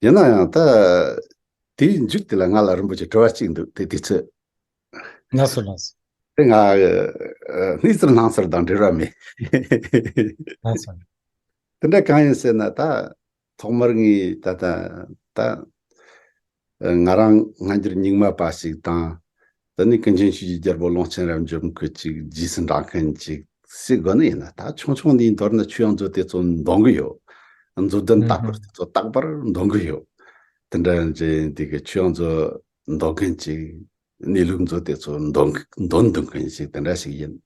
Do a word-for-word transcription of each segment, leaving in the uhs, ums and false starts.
ཡིན་ན་ཡང་ད་དེའི་མཇུག་དེ་ལ་ང་ལ་རིན་པོ་ཆེ་དྲི་བ་གཅིག་འདུག་དེ་དུས་ཚོད། ལགས་སོ་ལགས་སོ། དེ་ང་ཨ་སྣེ་ཚུར་ལྷང་ཚུར་དང་འབྲེལ་བ་མེད། ལགས་སོ། དེ་འདྲ་གང་ཡིན་ཟེར་ན། ད་ཐོག་མར་ངས་ད་ད་ད་ང་རང་སྔ་འགྱུར་རྙིང་མ་པ་ཞིག་དང་། དེ་ནས་ཀུན་མཁྱེན་ཆོས་ཀྱི་རྒྱལ་པོ་ཀློང་ཆེན་རབ་འབྱམས་ཀྱི་ཅིག་རྗེས་སུ་འབྲང་མཁན་ཅིག་ཟེར་དགོས་ནི་ཡིན་ན། ད་ཆུང་ཆུང་ནས་མདོར་ན་ཆོས་དབྱིངས་མཛོད་དེ་ཚོ་འདོན་གི་ཡོད། མཛོད་ལྡན་ཨུ་རྟག་པར་ཧུ། དེ་ཚོ་རྟག་པར་འདོན་གི་ཡོད། དེ་འདྲ་ཅིག་འདི་གི་ཆོས་དབྱིངས་མཛོད་འདོན་མཁན་ཅིག་གནས་ལུགས་མཛོད་དེ་ཚོ་འདོན་འདོན་འདོན་མཁན་ཞིག་དེ་འདྲ་ཞིག་ཡིན།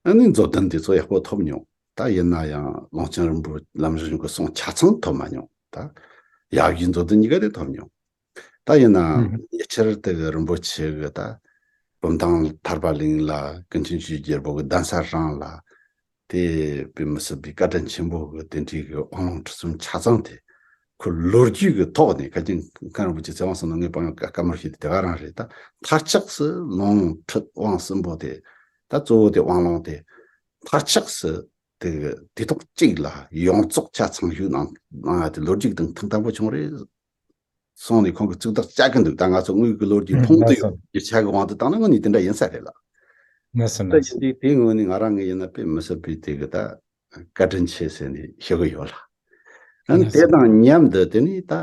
ཨ་ནི་མཛོད་ལྡན་དེ་ཚོ་ཡག་པོ་ཐོབ་མྱོང་། ད་ཡིན་ན་ཡང་ཀློང་ཆེན་རིན་པོ་ལམ་རིམ་གྱི་གསུང་ཆ་ཚང་ཐོབ་མ་མྱོང་། ད་ཡབ་ཡུམ་མཛོད་ལྡན་གཉིས་ཀ་དེ་ཐོབ་མྱོང་། ད་ཡིན་ན་ཨུ་ཧུ། ཉེ་ཆར་དེ་གི་རིན་པོ་ཆེ་གི་ད་བུམ་ཐང་ཐར་པ་གླིང་ལ་ཀུན་མཁྱེན་ཆོས་ཀྱི་རྒྱལ་པོ་གི་གདན་ས་རང་ལ། དེ་དཔེ་མི་སྲིད་པའི་བཀའ་དྲིན་ཆེན་པོ་གི་དེ་འདྲའི་གི་དབང་ལུང་ཁྲིད་གསུམ་ཆ་ཚང་དེ། ཁོ་ལོ་རྒྱུས་ཀྱི་ཐོག་ནས། བཀའ་བརྒྱུད་མཁན་རིན་པོ་ཆེ་ཚེ་དབང་བསོད་ནམས་ངས་དཔང་ཡང་བཀའ་མོལ་ཞུས་ཏེ་དེ་ག་རང་རེད། ད་མཐའ་ཆགས་སུ་ལུང་ཁྲིད་དབང་གསུམ་པོ་དེ། ད་གཙོ་བོ་དེ་དབང་ལུང་དེ་མཐའ་ཆགས་སུ་དེ་དེ་ཐོག་གཅིག་ལ་ཡོངས་རྫོགས་ཆ་ཚང་ཞུས་གནང་གནང་ཡ་དེ་ལོ་རྒྱུས་དང་ཐུགས་དམ་པོ་བྱུང་རེད་གསུངས་ནས། ཁོང་གིས་གཙུག་ལག་བཅར་གི་འདུག་ད་ང་ཚོ་དངོས་ཀྱི་ལོ་རྒྱུས་ཨུ་མཐོང་དུ་ལགས་ཡོད། སོ། རྒྱུ་ཆ་གི་དབང་དུ་བཏང་ན་དངོས་གནས་དེ་འདྲ་ཡིན་ས་རེད་ལ། ལགས་སོ་ད་ལགས་སོ། ཡིན་དུས་དེའི་ངོས་ནས་ང་རང་གི་ཡིན་ན་དཔེ་མི་སྲིད་པའི་དེ་གི་ད་བཀའ་དྲིན་ཆེ་ཟེར་ནས་ཞུ་གི་ཡོད་ལ། ཨ་ནི་ལགས་དེ་སོ། དང་མཉམ་དུ་དེ་ནས་ད་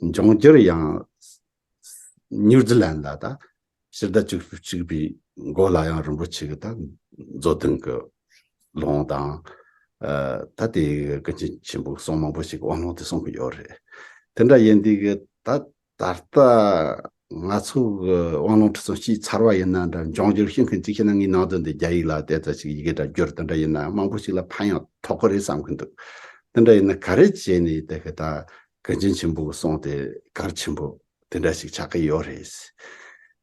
འབྱུང་འགྱུར་ཡང་ནིའུ་ཛི་ལན་ལ་ད་ཕྱི་ཟླ་བཅུ་གཅིག་པའི་འགོ་ལ་ཡང་རིན་པོ་ཆེ་གི་ད་མཛོད་ལྡན་གི་ལུང་དང་། ཨ་ད་དེ་ཀུན་མཁྱེན་ཆེན་པོའི་གསུང་མང་པོ་ཞིག་དབང་ལུང་དེ་གསུང་གི་ཡོད་རེད། དེ་འདྲ་ཡིན་དུས་གི་ད་ད་ལྟ་ང་ཚོ་གི་དབང་ལུང་ཁྲིད་གསུམ་ཤེས་ཚར་བ་ཡིན་ན་འདྲ། འབྱུང་འགྱུར་ཤེས་མཁན་གཅིག་བྱས་ན་ངའི་ནང་དོན་དེ་རྒྱ་ཡིག་ལ་བལྟས་ཙམ་ཞིག་ཡི་གེ་འདྲ་བསྒྱུར། དེ་འདྲ་ཡིན་ན་མང་པོ་ཞིག་ལ་ཕན་ཡང་ཐོགས་ཀྱི་རེད་བསམ་གི་འདུག་དེ་འདྲ་ཡིན་ན་ག་རེ་བྱས་ནས་དེ་གི་ད་ཀུན་མཁྱེན་ཆེན་པོ་གི་གསུང་དེ་གལ་ཆེན་པོ་དེ་འདྲ་ཞིག་ཆགས་ཀྱི་ཡོད་རེད།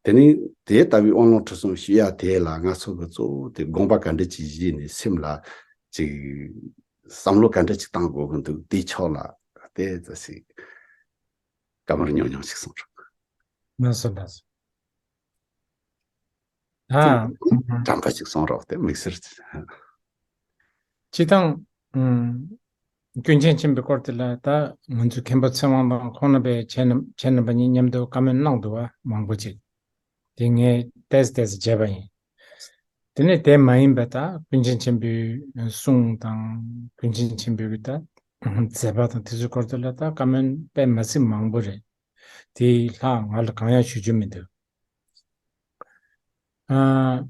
དེ་ནི་དེ་ལྟ་བུའི་དབང་ལུང་ཁྲིད་གསུམ་ཞུ་ཡ་དེ་ལ་ང་ཚོ་གི་གཙོ་བོ་དེ་དགོངས་པ་ག་འདྲ་ཅིག་བཞེས་ནས་སེམས་ལ་ཅིག་བསམ་བློ་ག་འདྲ་ཅིག་བཏང་དགོས་ཀྱི་འདུག་དེའི་ཕྱོགས་ལ་དེ་ཙམ་ཞིག་བཀའ་མོལ་ཉུང་ཉུང་ཞིག་གསུང་རོགས། ལགས་སོ་ལགས་སོ། ཨ། དྲན་པ་ཞིག་གསུང་རོགས་དེ་དམིགས་བསལ། སྤྱིར་བཏང་། ཨུམ། ཀུན་མཁྱེན་ཆེན་པོའི་སྐོར་དེ་ལ་ད་ང་ཚོའི་མཁན་པོ་ཚེ་དབང་དང་ཁོང་རྣམ་པས་ཁྱེད་རྣམ་ཁྱེད་རྣམ་པ་གཉིས་མཉམ་དུ་བཀའ་མོལ་གནང་འདུག་བ། མང་པོ་ཅིག་དེ་ངས་ཏོག་ཙམ་ཏོག་ཙམ་བརྗེད་པ་ཡིན། དེ་ནས་དེ་མ་ཡིན་པ་ད་ཀུན་མཁྱེན་ཆེན་པོའི་གསུང་དང་ཀུན་མཁྱེན་ཆེན་པོའི་ད་མཛད་པ་དང་དེ་ཚོའི་སྐོར་དེ་ལ་ད་བཀའ་མོལ་དཔེ་མ་སྲིད་མང་པོ་རེད། དེའི་ལྷག་ང་ལ་གང་ཡང་ཞུ་རྒྱུ་མི་འདུག་ཨ།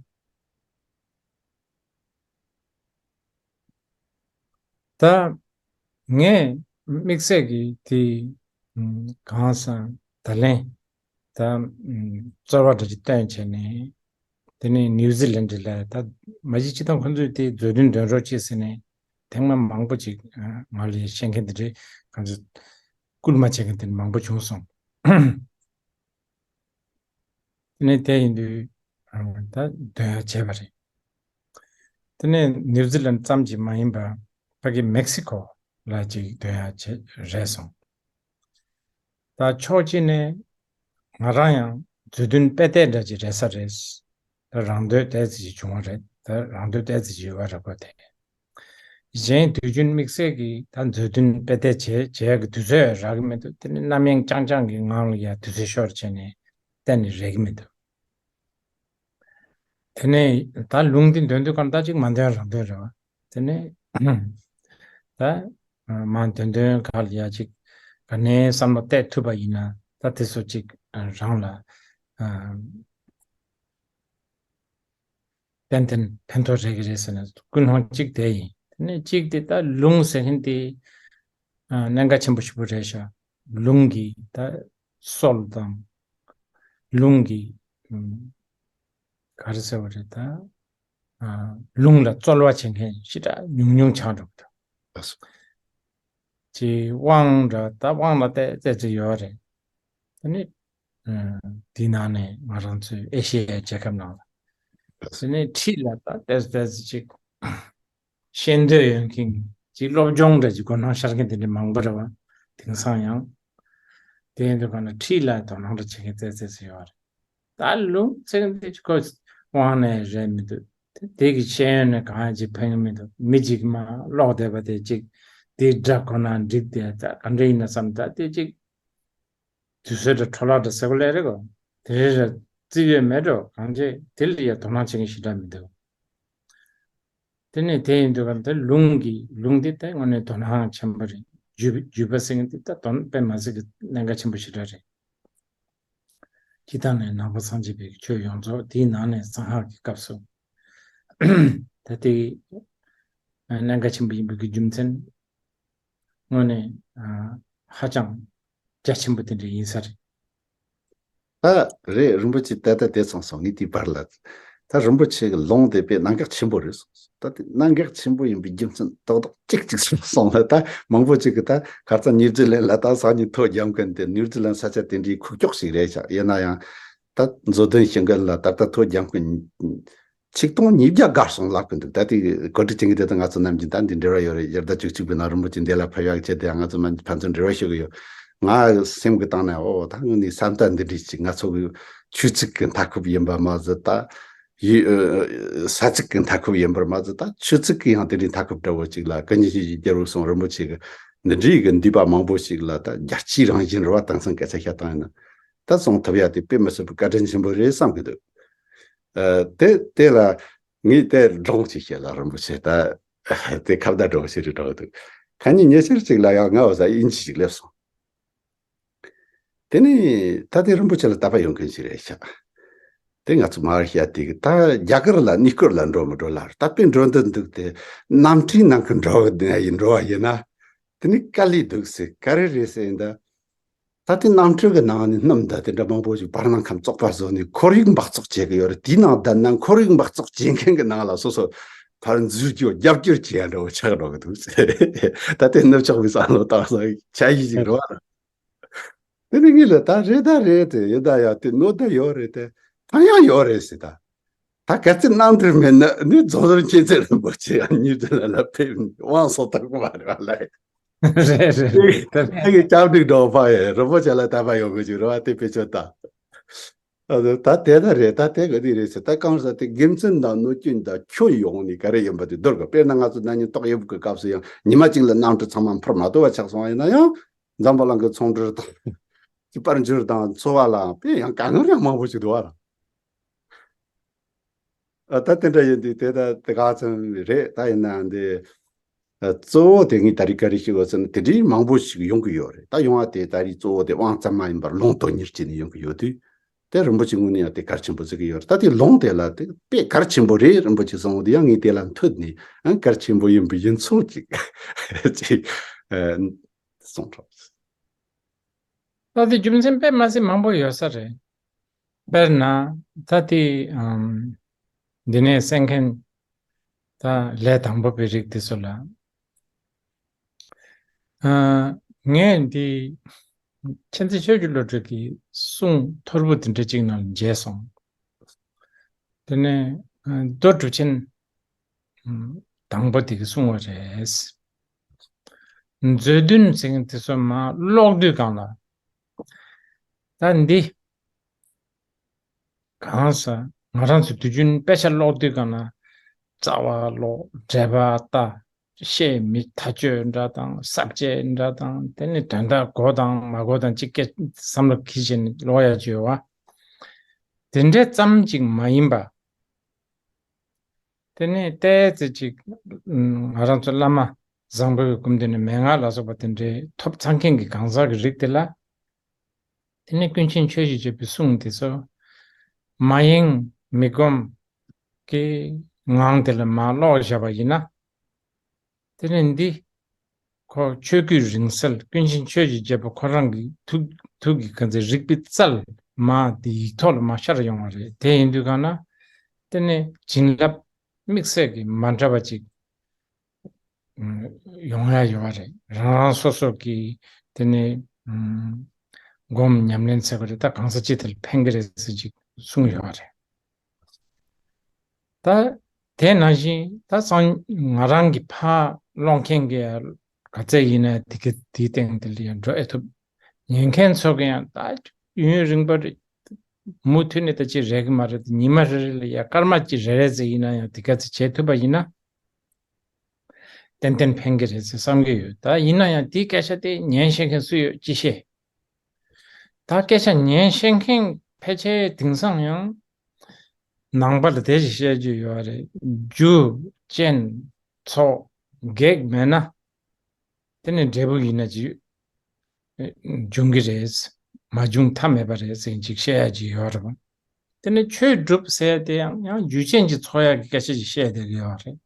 ད་ངས་དམིགས་བསལ་གྱིས་དེ་གང་ཟེར་ད་ལན་ད་རྩོལ་བ་འདྲ་ཅིག་བཏོན་བྱས་ནས། དེ་ནས་ནིའུ་ཛི་ལན་ལ་ད་མ་གཞི་སྤྱིར་བཏང་ཁོ་ཚོས་དེ་མཛོད་བདུན་འདོན་རོགས་བྱེད་ཟེར་ནས་ཐེངས་མ་མང་པོ་ཅིག་ང་ལ་བཤད་མཁན་དེ་འདྲས་གང་ཚོད་སྐུལ་མ་བྱེད་མཁན་དེ་མང་པོ་བྱུང་སོང་། དེ་ནས་དེ་ཡིན་དུས་ད་འདོན་ཡ་བྱས་པ་རེད། དེ་ནས་ནིའུ་ཛི་ལན་ཙམ་གྱིས་མ་ཡིན་པར་ཕ་གི་མེག་སི་ཀོ་ལ་ཅིག་འདོན་ཡ་བྱས་རེད་སོང་། ད་ཕྱོགས་གཅིག་ནས་ང་རང་ཡང་མཛོད་བདུན་དཔེ་ལྟས་འདྲ་ཅིག་རེད་ས་རེད། ད་རང་འདོད་ཏོག་ཙམ་ཅིག་བྱུང་བ་རེད། ད་རང་འདོད་ཏོག་ཙམ་ཅིག་ཡོད་པ་རེད་པ་དེ། གཞན་དུས་རྒྱུན་དམིགས་བསལ་གྱིས་ད་མཛོད་བདུན་དཔེ་ལྟས་བྱེད་བྱེད་ཡག་གི་དུས་ཚོད་རག་གི་མི་འདུག་དེ་ནི་རྣམ་གཡེང་རྐྱང་རྐྱང་གི་ངང་ལ་ཡ་དུས་ཚོད་ཤོར་བྱས་ནས་གཏན་ནས་རེག་གི་མི་འདུག་དེ་ནས་ད་ལུང་འདི་འདོན་དུས་གང་ལྟར་ཅིག་མ་འདོན་རང་འདོན་རེད་བ། དེ་ནས་ད་མ་འདོན་འདོན་ག་ལ་ཡ་ཅིག་ག་ནས་བསམ་བློ་གཏད་ཐུབ་པ་ཡིན་ན་ད་དེ་ཚོ་ཅིག་རང་ལ་ཏན་ཏན་ཕན་ཐོགས་རེད་ཀྱི་རེད་ཟེར་ནས་ཀུན་སློང་གཅིག་དེ་ཡིན། དེ་ནས་གཅིག་དེ་ད་ལུང་ཟེར་མཁན་དེ་གནད་འགག་ཆེན་པོ་ཞིག་པོ་རེད་ཤག་ལུང་གི་ད་སྲོལ་དང་། ལུང་གི་ག་རེ་ཟེར་བ་རེད་ད། ལུང་ལ་རྩོལ་བ་བྱེད་མཁན་ཞེ་དྲག་ཉུང་ཉུང་ཆགས་འགྲོ་གི་འདུག་ཅེས་དབང་འདྲ་ད་དབང་ལ་ཏོག་ཙམ་ཡོད་རེད། དེ་ནི་དེའི་ནང་ནས་ང་རང་ཚོའི་ཨེ་ཤེ་ཡའི་རྒྱལ་ཁབ་ནང་ལ། དེ་ནས་ཁྲིད་ལ་ད་ཏོག་ཙམ་ཅིག་ཤེས་འདོད་ཡོད་མཁན་ཅིག་སློབ་སྦྱོང་འདྲ་ཅིག་སྒོ་ནང་ཤར་མཁན་དེ་འདྲ་མང་པོ་རེད་བ། དེང་སང་ཡང་། དེ་ཡིན་དུས་གང་ན་ཁྲིད་ལ་དོ་སྣང་འདྲ་བྱེད་མཁན་ཏོག་ཙམ་ཡོད་རེད། ད་ལུང་ཚིག་འདི་ཁོ་དབང་ནས་རེད་མི་འདུག་དེ་དེ་གི་ཤེས་ཡོན་ནས་གང་ཡང་ཅིག་ཕན་གི་མི་འདུག་མི་ཅིག་མ་ཀློག་བསྡད་པ་དེ་ཅིག་དེ་སྒྲ་གོ་ན་འགྲིག་དེ་ད་ག་འདྲ་ཡིན་ན་བསམ། ད་དེ་ཅིག་ དུས་ཚོད་འདྲ་འཕྲོ་བརླག་འདྲ་ཟེར་དགོས་ལས་རེད་གོ། དེ་རེད་ར་རྩིས་ཡོད་མེད་འགྲོ་གང་བྱེད་དེ་ལ་ཡ་དོ་སྣང་བྱེད་མཁན་ཞེ་དྲག་མི་འདུག་དེ་ནས་དེ་ཡིན་དུས་ག་དེ་ལུང་གི་ལུང་འདི་ད་དངོས་གནས་དོ་སྣང་ཆེན་པོ་རེད། བརྒྱུད་བརྒྱུད་པ་ཟེར་མཁན་འདི་ད་དོན་དཔེ་མ་སྲིད་ཀྱི་གནད་འགག་ཆེན་པོ་ཞེ་དྲག་རེད། སྤྱིར་བཏང་ནས་ནང་པ་སངས་རྒྱས་པའི་ཆོས་ཡོངས་རྫོགས་དེའི་ནང་ནས་གསང་སྔགས་ཀྱི་སྐབས་སུ་ད་དེ་གནད་འགག་ཆེན་པོ་ཡིན་པའི་རྒྱུ་མཚན་དངོས་གནས་ཧ་ཅང་རྒྱ་ཆེན་པོ་དེ་འདྲ་ཡིན་ས་རེད། ད་རེད། རིན་པོ་ཆེ་ད་ལྟ་དེ་གསུངས་སོང་། ངས་དེའི་བར་ལ་ད་རིན་པོ་ཆེ་གི་ལུང་དེ་དཔེ་གནད་འགག་ཆེན་པོ་རེད་གསུངས་སོང་། ད་དེ་གནད་འགག་ཆེན་པོ་ཡིན་པའི་རྒྱུ་མཚན་རྡོག་རྡོག་གཅིག་གཅིག་གསུངས་སོང་ལ། ད་མང་པོ་ཅིག་གིས་ད་ཁ་སང་ནིའུ་ཛི་ལན་ལ་ད་སང་ཉིན་ཐོ་རྒྱབ་མཁན་དེ་ནིའུ་ཛི་ལན་ས་ཆ་དེ་འདྲའི་ཁུག་ཀྱོག་ཞིག་རེད་ཤག་ཡིན་ན་ཡང་ད་མཛོད་བདུན་ཞིང་ཁམས་ལ་ད་ལྟ་ཐོ་རྒྱབ་མཁན་ཆིག་སྟོང་ཉིས་བརྒྱ་བརྒལ་སོང་ལབ་ཀྱི་འདུག་ད་དེ་གོ་སྒྲིག་བྱེད་མཁན་དེ་དང་ང་ཚོ་ནམ་རྒྱུན་ད་འདི་འབྲེལ་བ་ཡོད་རེད། ཡར་ཟླ་བཅུ་གཅིག་པའི་ནང་རིན་པོ་ཆེ་འདི་ལ་ཕེབས་ཡག་ཆེད་དུ་ཡང་ང་ཚོ་མ་ཕན་ཚུན་འབྲེལ་བ་ཞུ་གི་ཡོད། ང་སེམས་ཀྱི་སྟེང་ནས་ཨོ་ད་དངོས་གནས་ས་མཐའ་འདི་འདྲའི་ཅིག་ང་ཚོ་གི་ཆོས་ཚིགས་ཀྱི་མཐའ་འཁོབ་ཡིན་པ་མ་ཟད་ད་ཡུལ་ས་ཚིགས་ཀྱི་མཐའ་འཁོབ་ཡིན་པར་མ་ཟད་ད་ཆོས་ཚིགས་ཀྱི་ཡང་དེ་འདྲའི་མཐའ་འཁོབ་འདྲ་བོ་ཅིག་ལ་སྐུ་ཉིད་ཞིག་རྒྱལ་བུ་གསུང་རིན་པོ་ཆེ་གི་འདི་འདྲའི་གི་འདུས་པ་མང་པོ་ཞིག་ལ་ད་རྒྱལ་སྤྱིའི་རང་བཞིན་རེད་བ། དེང་སང་སྐད་ཆ་བཤད་སྟངས་ཡིན་ན་ད་གསུང་ཐུབ་ཡ་དེ་དཔེ་མི་སྲིད་པའི་བཀའ་དྲིན་ཆེན་པོ་རེད་བསམ་གི་འདུག་ཨ། དེ་དེ་ལ་ངས་དེ་སྒྲུང་ཅིག་བཤད་ལ་རིན་པོ་ཆེ་ད་དེ་ཁ་བརྡ་སྒྲུང་ཞིག་རེད་འགྲོ་འདུག་ཁ་ཉིན་ཉི་ཤུ་ཅིག་ལ་ཡང་ང་འོ་ཟ་དབྱིན་ཇི་ཞིག་སླེབས་སོང་། དེ་ནས་ད་དེ་རིན་པོ་ཆེ་ལ་དད་པ་ཡོད་མཁན་ཞིག་རེད་ཤག་དེ་ང་ཚོ་མར་བཤད་དེ་གི་ད་རྒྱ་གར་ལ་གནས་སྐོར་ལ་འགྲོ་མི་འགྲོ་ལ་ད་དཔེ་འགྲོ་འདོད་འདུག་དེ་གནམ་གྲུའི་ནང་གི་འགྲོ་ཡིན་འགྲོ་བ་ཡིན་ན་དེ་ནི་དཀའ་ལས་འདུག་ཟེར། ག་རེ་རེད་ཟེར་ཡིན་ད། ད་ལྟའི་གནམ་གྲུ་གི་ནང་ནས་སྣུམ་དང་དེ་འདྲ་མང་པོ་ཞིག་བར་སྣང་ཁམས་བཙོག་པ་བཟོས་ནས་ཁོར་ཡུག་འབག་བཙོག་བྱེད་ཀྱི་ཡོད་རེད། དེའི་ནང་བསྡད་ན་ཁོར་ཡུག་འབག་བཙོག་བྱེད་མཁན་གྱི་ནང་ལ་སོ་སོ་ཕར་འཛུལ་རྒྱུ་རྒྱབ་སྐྱོར་བྱེད་ཡ་འདྲ་བོ་ཆགས་འགྲོ་གི་འདུག་ད་ལྟའི་ནུབ་ཕྱོགས་པའི་བསམ་བློ་བཏང་སོང་ཆ་ཡིས་ཞིག་རེད་བ། དེ་ནི་ངས་ལ་ད་རེད་ད་རེད་དེ་ཡོད་ད་ཡ་དེ་ནོར་ད་ཡོད་རེད་དེ་ཐང་ཡང་ཡོད་རེད་ཟེར་ད། ད་ག་ཚོད་གནམ་གྲུ་མེད་ན་ནི་རྫོགས་རིམ་མཁྱེན་བརྩེ་རིན་པོ་ཆེ་ཡང་ཉིད་དུ་ལ་ལ་ཕེབས་དབང་སོགས་དག་པ་རེད་བ་ལ། རེད་རེད། ད་ཨ་གི་སྐྱབས་འགྲིག་འགྲོ་བ་ཡོད་རིན་པོ་ཆེ་ལ་དད་པ་ཡོད་དགོས་ཀྱི་རེད་བ། དེ་དཔེ་ཆོས་ད། ཨ་ད་དེ་ད་རེད། ད་དེ་ག་དེ་རེད་ཟེར། ད་གང་ཟེར་དེ་དགེ་མཚན་དང་གནོད་སྐྱོན་དང་ཁྱོན་ཡོངས་ནས་ག་རེ་ཡིན་པ་དེ་བསྡུར་དགོས། དཔེར་ན་ང་ཚོ་ན་ནིང་ཏོག་དབྱིབས་ཀྱི་སྐབས་སུ་ཡང་ཉི་མ་གཅིག་ལ་གནམ་གྲུ་ཚང་མ་འཕུར་མ་ཐུབ་པ་ཆགས་སོང་བ་ཡིན་ན་ཡང་འཛམ་བུ་གླིང་གི་ཚོང་འབྲེལ་དང་དཔལ་འབྱོར་དང་འཚོ་བ་ལའང་དཔེ་ཡང་དཀའ་ངལ་ཡང་མང་པོ་ཞིག་འདུག་བ། ཨ་ད་དེ་འདྲ་ཡིན་དུས་དེ་ད་དེ་ག་ཙམ་རེད། ད་ཡིན་ན་འདི་ཨ་གཙོ་བོ་དེ་ངས་ད་རེས་ག་རེ་ཞུ་དགོས་ཟེར་ན་དེ་འདྲའི་མང་པོ་ཞིག་ཡོང་གི་ཡོད་རེད། ད་ཡོང་བ་དེ་ད་རེས་གཙོ་བོ་དེ་དབང་ཙམ་མ་ཡིན་པར་ལུང་དོན་གཉེར་བྱས་ནས་ཡོང་གི་ཡོད་དུས་དེ་རིན་པོ་ཆེ་ངོས་ནས་ཡང་དེ་གལ་ཆེན་པོ་བརྩི་གི་ཡོད་རེད། ད་དེ་ལུང་དེ་ལ་དེ་དཔེ་གལ་ཆེན་པོ་རེད། རིན་པོ་ཆེ་གསུངས་པ་དེ་ཡང་ངས་དེ་ལ་མཐུད་ནས་ཨང་གལ་ཆེན་པོ་ཡིན་པའི་ཡིན་ཚུལ་ཅིག་ཅིག་ཨ་གསུངས་ཐུབ། ད་དེ་རྒྱུ་མཚན་དཔེ་མ་སྲིད་མང་པོ་ཡོད་ས་རེད། དཔེར་ན་ད་དེ་ཨམ་འདི་ནས་གསན་མཁན་ད་ལས་དང་པོ་པའི་རིགས་དེ་ཚོ་ལ་ཨ་ངས་འདི་མཁྱེན་བརྩེ་ཆོས་ཀྱི་བློ་གྲོས་ཀྱི་གསུང་ཐོར་བུ་དེ་འདྲ་ཅིག་ནང་ལ་མཇལ་སོང་། དེ་ནས་ཨ་རྡོ་གྲུབ་ཆེན་དང་པོ་དེ་གིས་གསུངས་པ་རེད། མཛོད་བདུན་ཟེར་མཁན་དེ་ཚོ་མར་ཀློག་དུས་སྒང་ལ་ད་འདི་གང་ཟག་ང་རང་ཚོ་དུས་རྒྱུན་དཔེ་ཆ་ཀློག་དུས་སྒང་ལ་རྩ་བ་ཀློག་འགྲེལ་པ་ལྟ། བཤད་མི་ཐག་གཅོད་འདྲ་དང་ས་བཅད་འདྲ་དང་དེ་ནི་དོན་དག་གོ་དང་མ་གོ་དང་ཅིག་སྐད་བསམ་བློ་འཁྱེར་བྱས་ནས་ཀློག་ཡ་བྱོས་བ། དེ་འདྲའི་ཙམ་ཅིག་མ་ཡིན་པ། དེ་ནས་ཏོག་ཙམ་ཅིག་ང་རང་ཚོ་བླ་མ་བཟང་པོའི་སྐུ་མདུན་ནས་མན་ངག་ལ་སོགས་པ་དེ་འདྲའི་ཐོབ་ཚང་མཁན་གྱི་གང་ཟག་གི་རིགས་དེ་ལ། དེ་ནས་ཀུན་མཁྱེན་ཆོས་ཀྱི་རྒྱལ་པོའི་གསུང་དེ་ཚོ་མ་ཡེངས་མི་སྒོམ་གྱི་ངང་དེ་ལ་མར་ཀློག་བཞག་པ་ཡིན་ན། དེ་ནས་འདི་ཁོ་ཆོས་སྐུའི་རིང་བསྲེལ་ཀུན་མཁྱེན་ཆོས་ཀྱི་རྒྱལ་པོ་ཁོ་རང་གི་ཐུགས་ཐུགས་ཀྱི་ག་ཚོད་རིག་པའི་རྩལ་མ་དེ་ཡིག་ཐོག་ལ་མ་ཤར་ཡོང་བ་རེད། དེ་ཡིན་དུས་གང་ན་དེ་ནས་བྱིན་རླབས་དམིགས་བསལ་གྱི་མ་འདྲ་བ་ཅིག་ཡོང་ཡ་ཡོད་རེད། རང་རང་སོ་སོ་གི་དེ་ནས་སྒོམ་ཉམས་ལེན་ཚེ་བ་རེད། ད་གང་ཟག་ཅིག་དེ་ལ་ཕན་གི་རེད་ཟེར་ཅིག་གསུངས་ཡོད་རེད། ད་དེ་ནང་བཞིན་ད་སང་ང་རང་གི་ཕ་ཀློག་མཁན་གྱི་ག་ཚད་ཡིན་ན་དེ་གི་དེའི་སྟེང་དེ་ལ་ཡང་འགྲོ་ཨེ་ཐུབ། ཉན་མཁན་ཚོ་གི་ཡང་ད་ཡུན་རིང་པོ་རེད། མུ་མཐུད་ནས་ད་ཅི་རེག་གི་མ་རེད། ཉི་མ་རེ་རེ་ལ་ཡ་སྐར་མ་གཅིག་རེ་རེ་ཙམ་ཡིན་ན་ཡང་དེ་ག་ཚོད་བྱེད་ཐུབ་པ་ཡིན་ན་ཏན་ཏན་ཕན་གི་རེད་ཟེར་བསམ་གི་ཡོད། ད་ཡིན་ན་ཡང་དེའི་སྐད་ཆ་དེ་ཉན་ཤེས་མཁན་སུ་ཡོད་ཅི་ཤེས། ད་སྐད་ཆ་ཉན་ཤེས་མཁན་ཕལ་ཆེར་དེང་སང་ཡང་ནང་པ་ལ་དེ་ཞིག་བཤད་རྒྱུ་ཡོད་རེད། རྒྱུ་རྐྱེན་ཚོགས་བགེགས་མེད་ན། དེ་ནི་འབྲས་བུ་ཡིན་ན་ཅིག་འབྱུང་གི་རེད། མ་བྱུང་ཐབས་མེད་པ་རེད་ཟེར་ཅིག་བཤད་ཡ་ཅིག་ཡོད་རེད་པ། དེ་ནི་ཆོས་སྒྲུབ་ཟེར་དེ་ཡང་ཡང་རྒྱུ་རྐྱེན་གྱི་ཚོགས་ཡག་གི་སྐད་ཆ་ཅིག་བཤད་བསྡད་ཀྱི་ཡོད་རེད།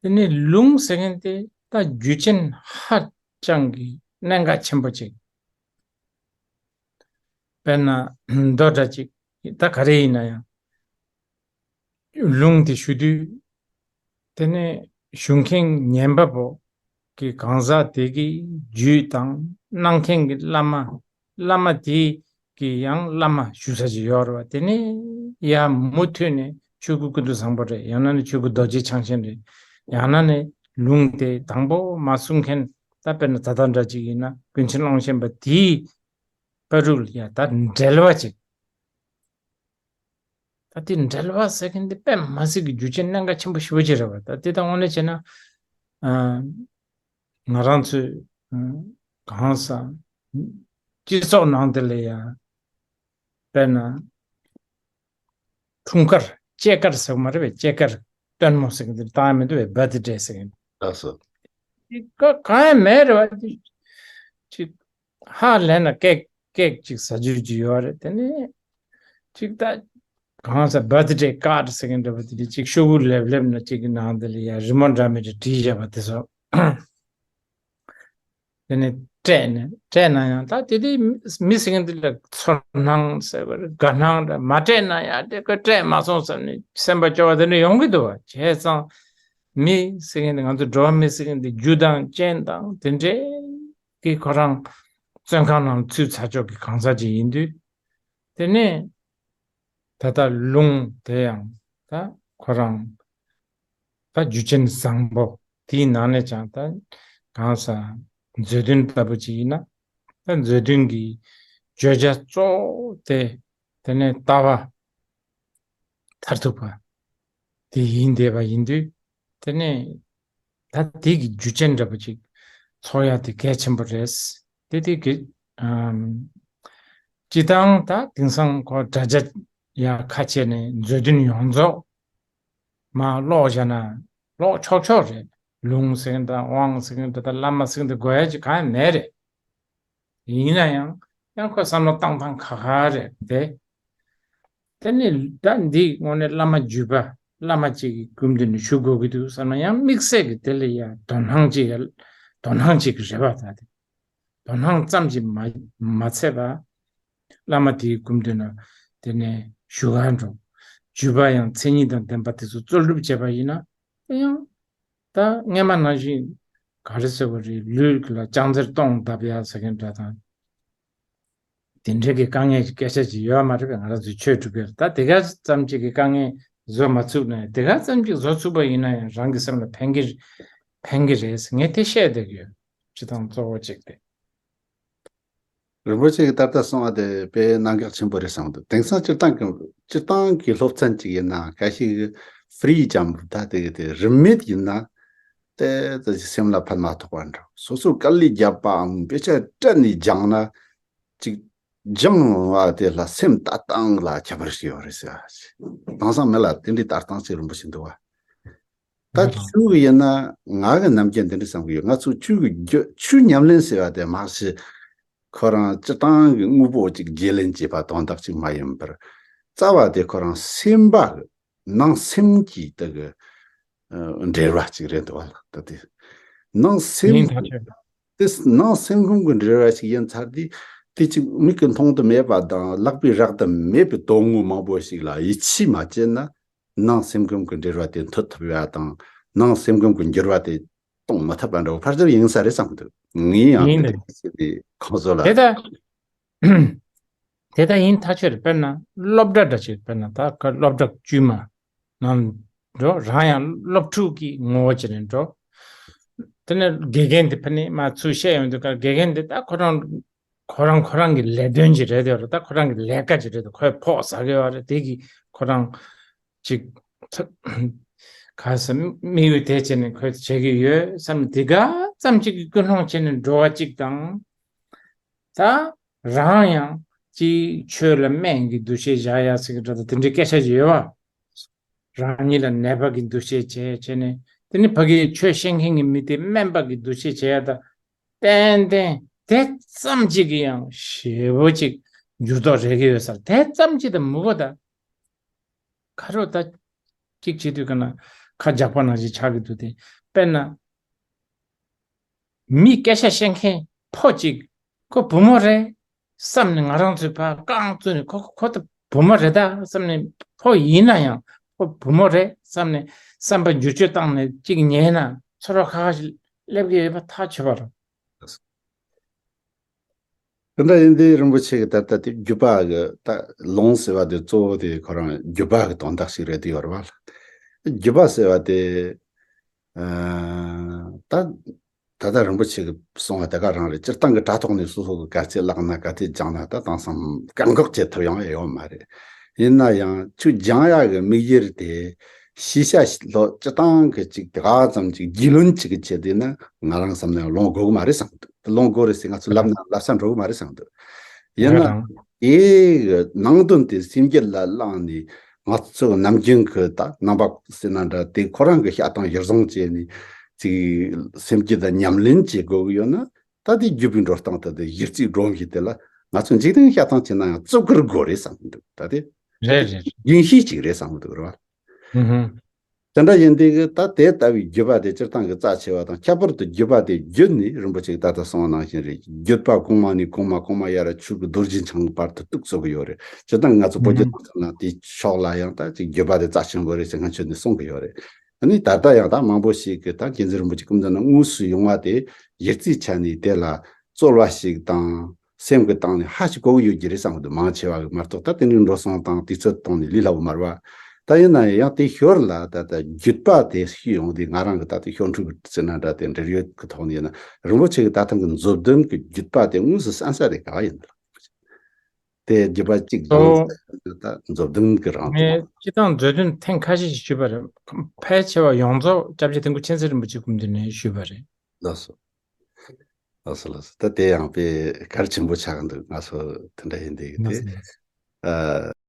དེ་ནི་ལུང་ཟེར་མཁན་དེ་ད་རྒྱུ་རྐྱེན་ཧ་ཅང་གི་གནད་འགག་ཆེན་པོ་ཅིག་དཔེར་ན་མདོ་འདྲ་ཅིག་ད་ག་རེ་ཡིན་ན་ཡང་། ལུང་དེ་ཞུ་དུས། དེ་ནས་ཞུ་མཁན་ཉན་པ་པོ་གི་གང་ཟག་དེ་གི་རྒྱུད་དང་གནང་མཁན་གྱི་བླ་མ། བླ་མ་དེ་གི་ཡང་བླ་མ་ཞུ་ས་ཅིག་ཡོད་རེད་པ། དེ་ནས་ཡར་མུ་མཐུད་ནས་ཆོས་སྐུ་ཀུན་ཏུ་བཟང་པོ་རེད། ཡང་ན་ནི་ཆོས་སྐུ་རྡོ་རྗེ་འཆང་ཆེན་རེད། ཡང་ན་ནི་ལུང་དེ་དང་པོ་མ་གསུང་མཁན། ད་དཔེར་ན་ད་ལྟ་འདྲ་ཅིག་ཡིན་ན་ཀུན་མཁྱེན་ཀློང་ཆེན་པ་དེའི་བར་དུ་ལ་ཡ་ད་འབྲེལ་བ་ཅིག་ད་དེ་འབྲེལ་བ་ཟེར་མཁན་དེ་དཔེ་མ་སྲིད་ཀྱི་རྒྱུ་རྐྱེན་གནད་འགག་ཆེན་པོ་ཞེ་པོ་ཅིག་རེད་པ། ད་དེ་ད་དངོས་གནས་བྱས་ན། ཨ། ང་རང་ཚོའི། ཨ། གང་ཟག་སྤྱི་ཚོགས་ནང་དེ་ལ་ཡ། དཔེར་ན། འཁྲུངས་སྐར་སྐྱེས་སྐར་ཟེར་བ་མ་རེད་པས། སྐྱེས་སྐར་སྟོན་མོ་ཟེར་མཁན་དེ་བཏང་ཡ་མི་འདུག་པས། བར་ཐི་ཌེ་ཟེར་མཁན། ལགས་སོ། དེ་ག་གང་ཡང་མེད་རེད་པ། དེ་ཅིག་ཧ་ལས་ན་ཀེག་ཀེག་ཅིག་ཟ་རྒྱུ་ཅིག་ཡོད་རེད། དེ་ནས་ཅིག་ད་གང་ཟག་བར་ཐི་ཌེ་ཀཱཌ་ཟེར་མཁན་འདྲ་པོ་དེ་འདྲ་ཅིག་ཤོག་གུ་ལེབ་ལེབ་ན་ཅིག་གི་ནང་དེ་ལ་ཡ་རི་མོ་འདྲ་མི་འདྲ་བྲིས་བཞག་པ་དེ་ཚོ། དེ་ནས་སྤྲད་ནས་སྤྲད་ན་ཡང་ད་དེ་དེ་མི་ཟེར་མཁན་དེ་ལ་ཚོར་སྣང་ཟེར་བ་རེད། དགའ་སྣང་འདྲ། མ་སྤྲད་ན་ཡང་དེ་ཁོས་སྤྲད་མ་སོང་བསམ་ནས་སེམས་པ་སྐྱོ་བ་དེ་འདྲ་ཡོང་གི་འདུག་པ། བྱས་ཙང་མི་ཟེར་མཁན་དེ་ང་ཚོ་འགྲོ་བ་མི་ཟེར་མཁན་དེ་རྒྱུ་དང་རྐྱེན་དང་དེ་འདྲའི་གི་ཁོ་རང་བཙོན་ཁང་ནང་ཚུད་ཚར་ཆོག་གི་གང་ཟག་ཅིག་ཡིན་དུས། དེ་ནས་ད་ལྟ་ལུང་དེ་ཡང་ད་ཁོ་རང་ད་རྒྱུ་རྐྱེན་བཟང་པོ་དེའི་ནང་ནས་ཀྱང་ད་གང་ཟག་མཛོད་བདུན་ལྟ་བུ་ཅིག་ཡིན་ན། ད་མཛོད་བདུན་གྱི་བརྗོད་བྱ་གཙོ་བོ་དེ་དེ་ནས་ལྟ་བ་མཐར་ཐུག་པ་དེ་ཡིན་བསྡད་པ་ཡིན་དུས། དེ་ནས་ད་དེ་གི་རྒྱུ་རྐྱེན་འདྲ་པོ་ཅིག་ཚོགས་ཡ་དེ་གལ་ཆེན་པོ་རེད། དེ་དེ་གི་ཨམ། སྤྱི་བཏང་ད་དེང་སང་ཁོ་དྲ་རྒྱ་ཡ་ཁ་ཕྱེ་ནས་མཛོད་བདུན་ཡོངས་རྫོགས་མར་ཀློག་བཞག་ན་ཀློག་ཆོག་ཆོག་རེད། ལུང་ཟེར་མཁན་དང་དབང་ཟེར་མཁན་དང་བླ་མ་ཟེར་མཁན་དེ་དགོས་ཡ་ཅིག་གང་ཡང་མེད་རེད། ཡིན་ན་ཡང་ཡང་ཁོ་བསམ་བློ་བཏང་སྟངས་ཁ་ཁ་རེད་དེ། དེ་ནི་ད་འདི་དངོས་གནས་བླ་མ་བརྒྱུད་པ་བླ་མ་གཅིག་གི་སྐུ་མདུན་ནས་ཞུ་དགོས་ཀྱི་འདུག་བསམ་ན་ཡང་དམིགས་བསལ་གྱི་དེ་ལ་ཡ་དོ་སྣང་གཅིག་ཡ། དོ་སྣང་གཅིག་གི་རེ་བ་ད་དེ། དོ་སྣང་ཙམ་གྱིས་མ་མ་ཚད་པ། བླ་མ་དེའི་སྐུ་མདུན་ན་དེ་ནས་ཞུ་གར་འགྲོ། བརྒྱུད་པ་ཡང་མཚན་ཉིད་དང་ལྡན་པ་དེ་ཚོ་གཙོ་སྒྲུབ་བྱས་པ་ཡིན་ན། དེ་ཡང་ད་སྔས་མ་ནང་བཞིན་ག་རེ་ཟེར་བ་རེད། ལུས་ལ་ལྕགས་འཛེར་སྟོང་བརྡབ་ཡ་ཟེར་མཁན་འདྲ་དང་། དེ་འདྲའི་གི་དཀའ་ངལ་གྱི་སྐད་ཆ་ཅིག་ཡོད་མ་རེད་པས། ང་རང་ཚོའི་ཆོས་སྒྲུབ་པའི་ད་དེ་ག་ཙམ་ཅིག་གི་དཀའ་ངལ་བཟོ་མ་ཚུགས་ན་ཡང་། དེ་ག་ཙམ་ཅིག་བཟོ་ཚུགས་པ་ཡིན་ན་ཡང་རང་གི་སེམས་ལ་ཕན་གི་ཕན་གི་རེད་ཟེར་ངས་དེ་བཤད་བསྡད་ཀྱི་ཡོད། སྤྱི་བཏང་གཙོ་བོ་གཅིག་དེ། རིན་པོ་ཆེ་གིས་ད་ལྟ་གསུངས་པ་དེ་དཔེ་གནད་འགག་ཆེན་པོ་རེད་བསམ་འདུག་དེང་སང་སྤྱིར་བཏང་གི་སྤྱིར་བཏང་གི་སློབ་ཚན་ཅིག་ཡིན་ན་ཁ་ཤས་ཀྱིས་ཧྥི་རི་ཅམ་ད་དེ་གི་དེ་རིན་མེད་ཡིན་ན་དེ་ད་སེམས་ལ་ཕན་མ་ཐོགས་པ་འདྲ། སོ་སོ་དཀའ་ལས་བརྒྱབ་པའམ་དཔེ་ཆ་སྤྲད་ནས་སྦྱངས་ན་ཅིག་སྦྱངས་པ་དེ་ལ་སེམས་ལྟ་སྟངས་ལ་ཁྱད་པར་ཞིག་ཡོད་རེད་ཟེར་བ། དེང་སང་མི་ལ་དེ་འདྲའི་ལྟ་སྟངས་ཅིག་རིན་པོ་ཆེ་འདུག་བ། ད་ཁྱོད་ཡིན་ན་ང་གི་ནམ་རྒྱུན་འདི་འདྲ་བསམ་གི་ཡོད། ང་ཚོ་ཆོས་ཀྱི་རྒྱུ་ཆོས་ཉམས་ལེན་ཟེར་བ་དེ་མ་གཞི་ཁོ་རང་སྤྱིར་བཏང་གི་དངོས་པོ་ཅིག་རྒྱུས་ལེན་བྱེད་པ་དོན་དག་ཅིག་མ་ཡིན་པར། རྩ་བ་དེ་ཁོ་རང་སེམས་པ་གི་ནང་སེམས་ཀྱི་དེ་གི་འབྲེལ་བ་ཅིག་རེད་འདུག་བ་ལགས། ད་དེ་ནང་སེམས་ཡིན་ཐག་ཆོད། དེ་ནང་སེམས་ཁམས་ཀྱི་འབྲེལ་བ་ཞིག་ཡིན་ཚར་དུས། དེ་ཅིག་མིག་གིས་མཐོང་དུ་མེད་པ་དང་ལག་པས་རེག་ཏུ་མེད་པའི་དོན་དངོས་མང་པོ་ཞིག་ལ་ཡིད་ཆེས་མ་བྱས་ན། ནང་སེམས་ཁམས་ཀྱི་འབྲེལ་བ་དེ་མཐུད་ཐུབ་ཡ་དང་། ནང་སེམས་ཁམས་ཀྱི་འགྱུར་བ་དེ་གཏོང་མི་ཐུབ་པ་འདྲ་བོ་ཕལ་ཆེར་ཡིན་ས་རེད་བསམ་འདུག་ངས་ཡང་ཡིན་དེ་ནས་འདྲ་ཞིག་དེ་ཁོང་ཚོ་ལ། དེ་ལྟ་དེ་ལྟ་ཡིན་ཐག་ཆོད་རེད། དཔེར་ན་སློབ་གྲྭ་འདྲ་ཞིག་དཔེར་ན་ད་ག་སློབ་གྲྭ་དཀྱུས་མ་ནང་འགྲོ། རང་ཡང་སློབ་ཕྲུག་གི་ངོ་བོ་བྱས་ནས་འགྲོ། དེ་ནས་དགེ་རྒན་དེ་ཕ་ནི་མ་ཚུར་བཤད་ཡོང་དུས་ཀ་དགེ་རྒན་དེ་ད་ཁོ་རང་ཁོ་རང་ཁོ་རང་གི་ལས་དོན་ཅིག་རེད་དེ། ད་ཁོ་རང་གི་ལས་ཀ་ཅིག་རེད་དེ། ཁོས་ཕོགས་ཟ་གི་ཡོད་རེད། དེ་གི་ཁོ་རང་ཅིག་ག་ས་དམིགས་ཡུལ་དེ་བྱས་ནས་ཁོས་བྱེད་ཀྱི་ཡོད་བསམ། དེ་ག་ཙམ་ཅིག་གི་ཀུན་སློང་བྱས་ནས་འགྲོ་བ་ཅིག་དང་། ད་ རང་ཡང་ཅིག་ཆོས་ལ་སྨན་གྱི་འདུ་ཤེས་བཞག་ཡ་ཟེར་གྱི་འདྲ་དང་དེ་འདྲའི་སྐད་ཆ་ཅིག་ཡོད་བ། རང་ཉིད་ལ་ནད་པ་གི་འདུ་ཤེས་བྱས་བྱས་ནས་དེ་ནི་ཕ་གིའི་ཆོས་བཤད་མཁན་གྱི་མི་དེ་སྨན་པ་གི་འདུ་ཤེས་བྱས་ཡ་ད་ཏན་ཏན་དེ་ཙམ་ཅིག་གི་ཡང་ཞེ་པོ་ཅིག་འགྱུར་ལྡོག་རེག་གི་ཡོད་ས་རེད། དེ་ཙམ་ཅིག་དང་མི་གོ་ད། ཁ་རོག་ད་གཅིག་བྱེད་དུས་ག་ན་ཁ་རྒྱག་པ་ནང་བཞིན་ཆགས་ཀྱི་འདུག་སྟེ། དཔེར་ན། མི་སྐད་ཆ་བཤད་མཁན་ཕོ་གཅིག་ཁོ་བུ་མོ་རེད་བསམ་ནས་ང་རང་ཚོའི་ཕར་རྐང་བཙུགས་ནས་ཁོ་ཁོ་ཁོ་ད་བུ་མོ་རེད་ད་བསམ་ནས། ཕོ་ཡིན་ན་ཡང་ཁོ་བུ་མོ་རེད་བསམ་ནས་བསམ་པ་འགྱུར་བཅོས་བཏང་ནས་གཅིག་ཉལ་ན་ཚོར་བ་ཁ་ཁ་ཞིག་སླེབས་ཀྱི་ཡོད་པ་ཐག་ཆོད་པ་རེད། དེ་འདྲ་ཡིན་དུས་རིན་པོ་ཆེ་གི་ད་ལྟ་དེ་བརྒྱུད་པ་གི་ད་ལུང་ཟེར་བ་དེ་གཙོ་བོ་དེ་ཁོ་རང་བརྒྱུད་པ་གི་དོན་དག་ཞིག་རེད་དེ་ཡོད་རེད་བ། བརྒྱུད་པ་ཟེར་བ་དེ་ཨ་ད་ད་ལྟ་རིན་པོ་ཆེ་གི་གསུང་བ་དེ་ག་རང་རེད། སྤྱིར་བཏང་གི་དྲ་ཐོག་ནས་སོ་སོ་གི་ག་ཚད་བཀླགས་ན་ག་ཚད་སྦྱངས་ན་ད་དེང་སང་བཀག་འགོག་བྱེད་ཐུབ་ཡོང་ཡ་ཡོད་མ་རེད། ཡིན་ན་ཡང་ཁྱོད་སྦྱང་ཡ་གི་དམིགས་ཡུལ་དེ་ཤེས་བྱ་ལོ་སྤྱིར་བཏང་གི་ཅིག་དེ་ག་ཙམ་ཅིག་རྒྱུས་ལོན་ཅིག་གི་ཆེད་དུ་ན་ང་རང་བསམ་ན་ཡང་ལོང་དགོས་གི་མ་རེད་བསམ་འདུག་ལོང་དགོས་རེད་ཟེར་ང་ཚོ་ལབ་ན་ལབ་ས་འགྲོ་གི་མ་རེད་བསམ་འདུག་ཡིན་ཡ་ན་རང་དེ་གི་ནང་དོན་དེ་སེམས་རྒྱུད་ལ་བླངས་ནས་ང་ཚོ་ནམ་རྒྱུན་གི་ད་ནང་པ་ཟེར་ན་འདྲ་དེ་ཁོ་རང་གི་བཤད་སྟངས་གཞིར་བཟུང་བྱས་ནས་ཅིག་སེམས་རྒྱུད་ལ་ཉམས་ལེན་བྱེད་དགོས་གི་ཡོད་ན། ད་དེ་བརྒྱུད་པའི་འགྲོ་སྟངས་ད་དེ་གཞི་རྩའི་སྒྲོམ་གཞི་དེ་ལ་ང་ཚོ་འཇིག་རྟེན་བཤད་སྟངས་བྱས་ན་ཡང་བཙུགས་ཀྱི་དགོས་རེད་བསམ་གི་འདུག་ད་དེ་རེད་རེད། རྒྱུན་ཤེས་ཅིག་རེད་བསམ་གི་འདུག་རེད་བ། ཧུམ་ཧུམ། དེ་འདྲ་ཡིན་དུས་གི་ད་དེ་ལྟ་བུའི་བརྒྱུད་པ་དེ་སྤྱིར་བཏང་གི་རྩ་ཆེ་བ་དང་། ཁྱད་པར་དུ་བརྒྱུད་པ་དེ་བརྒྱུད་ནས་རིན་པོ་ཆེ་གི་ད་ལྟ་གསུངས་པ་ནང་བཞིན་རེད། བརྒྱུད་པ་གོང་མ་ནས་གོང་མ་གོང་མ་ཡར་ཆོས་ཀྱི་རྡོ་རྗེ་འཆང་གི་བར་དུ་གཏུགས་ཚུགས་གི་ཡོད་རེད། སྤྱིར་བཏང་ང་ཚོ་བོད་བརྒྱུད་ནང་བསམ་ན་དེ་ཕྱོགས་ལ་ཡང་ད་ཅིག་བརྒྱུད་པ་དེ་རྩ་ཆེན་པོ་རེད་ཟེར་སྔོན་ཆད་ནས་གསུང་གི་ཡོད་རེད། ཨ་ནི་ད་ལྟ་ཡང་ད་མང་པོ་ཞིག་གིས་ད་རྗེ་བཙུན་རིན་པོ་ཆེ་སྐུ་མདུན་ན་དངོས་སུ་ཡོང་བ་དེ་གཞི་རྩའི་ཆ་ནས་དེ་ལ་རྩོལ་བ་ཞིག་དང་སེམས་ཀྱི་སྟེང་ནས་ཧ་ཅིག་གོ་གི་ཡོད་ཀྱི་རེད་བསམ་གི་འདུག་མང་ཆེ་བ་གི་མ་གཏོགས་ད་དེ་འདྲའི་འགྲོ་སོང་དང་དུས་ཚོད་གཏོང་ནས་ལས་སླ་བོ་མ་རེད་བ། ད་ཡིན་ན་ཡང་དེ་ཞོར་ལ་ད་ལྟ་བརྒྱུད་པ་དེ་ཤེས་ཡོང་དུས་ང་རང་གི་ད་ལྟ་ཤོག་འཁྲིག་ཟེར་ན་འདྲ་དེ་འབྲེལ་ཡོད་ཀྱི་ཐོག་ནས་ཡིན་ན་རིན་པོ་ཆེ་གི་ད་ཐེངས་ཀྱི་མཛོད་བདུན་གྱི་བརྒྱུད་པ་དེ་དངོས་སུ་གསན་ས་དེ་ག་བ་ཡིན་ནམ། དེ་བརྒྱུད་པ་གཅིག་ཨོ། བཟུང་ད་མཛོད་བདུན་གྱི་རང་ངས་དུ་སྤྱིར་བཏང་མཛོད་བདུན་ཐེངས་ཁ་ཤས་ཤིག་ཞུས་པ་རེད། ཕལ་ཆེ་བ་ཡོངས་རྫོགས་སྐྱབས་རྗེ་དིལ་མགོ་མཁྱེན་བརྩེ་རིན་པོ་ཆེ་སྐུ་མདུན་ནས་ཞུས་པ་རེད། ལགས་སོ། ལགས་སོ་ལགས་སོ། ད་དེ་ཡང་དཔེ་གལ་ཆེན་པོ་ཆགས་ཀྱི་འདུག་ང་ཚོ་དེ་འདྲ་ཡིན་དེ་གི་དེ། ལགས་སོ་ལགས་སོ། ཨ།